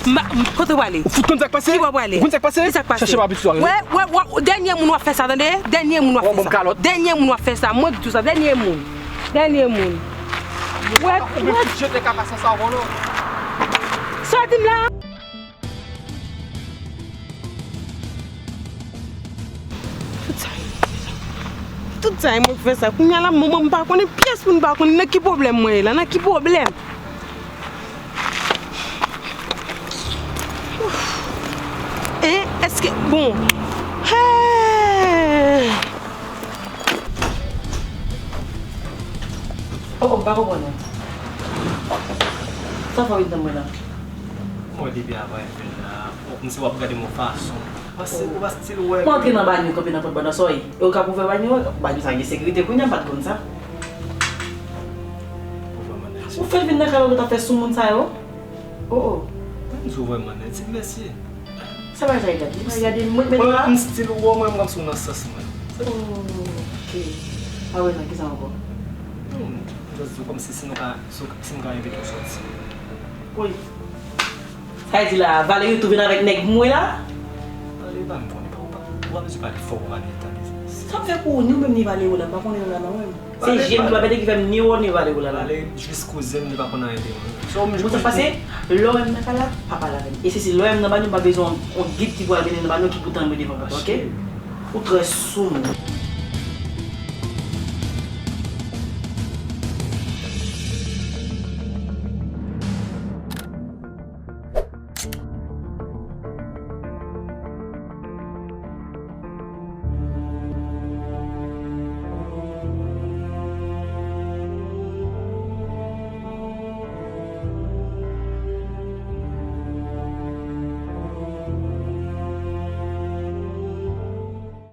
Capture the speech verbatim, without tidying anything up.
M pa- m- Kote w prale? Ou fout konn sa k pase? Ki bò w prale? Ou konn sa k pase? Ki sa k pase? Chèche pa pitit ou a rele. Wè, wè, wè, dènye moun w ap fè sa, tande? Dènye moun w ap fè sa. Dènye moun w ap fè sa. Mwen di tou sa, dènye moun. Dènye moun. Wè, wè. Jete kaka san savon non. Sa w di m la? Tout sa, tout sa e mwen k fè sa. Kounye a la, manman m pa konnen, pyès moun pa konnen nan ki pwoblèm mwen ye la, nan ki pwoblèm. E, èske, bon. Hey! Oh, oh, m pa konprann ou. Sa fè w vin tann mwen la? Mwen depi avan fè la. Oh, m se w ap gade m yon fason. Ou pa stil wè. Mwen antre nan banyo, kanpe nan pòt banyo sa, e ou k ap ouvè banyo, banyo sa gen sekirite kounye a, m pa t konn sa. Ou fè l vin nan kay la, ou t ap fè sou moun sa yo? Oh, oh. Mwen di w vrèman nèt, di mèsi. Sa bagay sa gade, sa gade, mwen, mwen la. M stil wè mwen, m ap sou nan sans mwen. Oh, ok. A wè, nan ki sa ankò? Non, m just di w kòmsi si nou ka, si m ka envite w sòti. Wi. Sa vle di la, Valery tou vin avèk nèg mwen la? Valery pa m konnen, pa, pa, ou pa bezwen pale fò pou Valery tande. Sa m fè pou ou, ni ou menm ni Valery la, m pa konnen nou la non menm. Se je m ki pa pete ki fè m ni wè ni Valery la la. Valery jis kouzen m, li pa konn anyen de mwen. So, m jis. Ou sa pase, lè w wè m nan kay la, pa pale avè m. E se si lè w wè m nan banyo, m pa bezwen yon, yon gid ki pral mennen nan banyo ki pou tann mwen devan pòt la, ok? Ou trè sou mwen.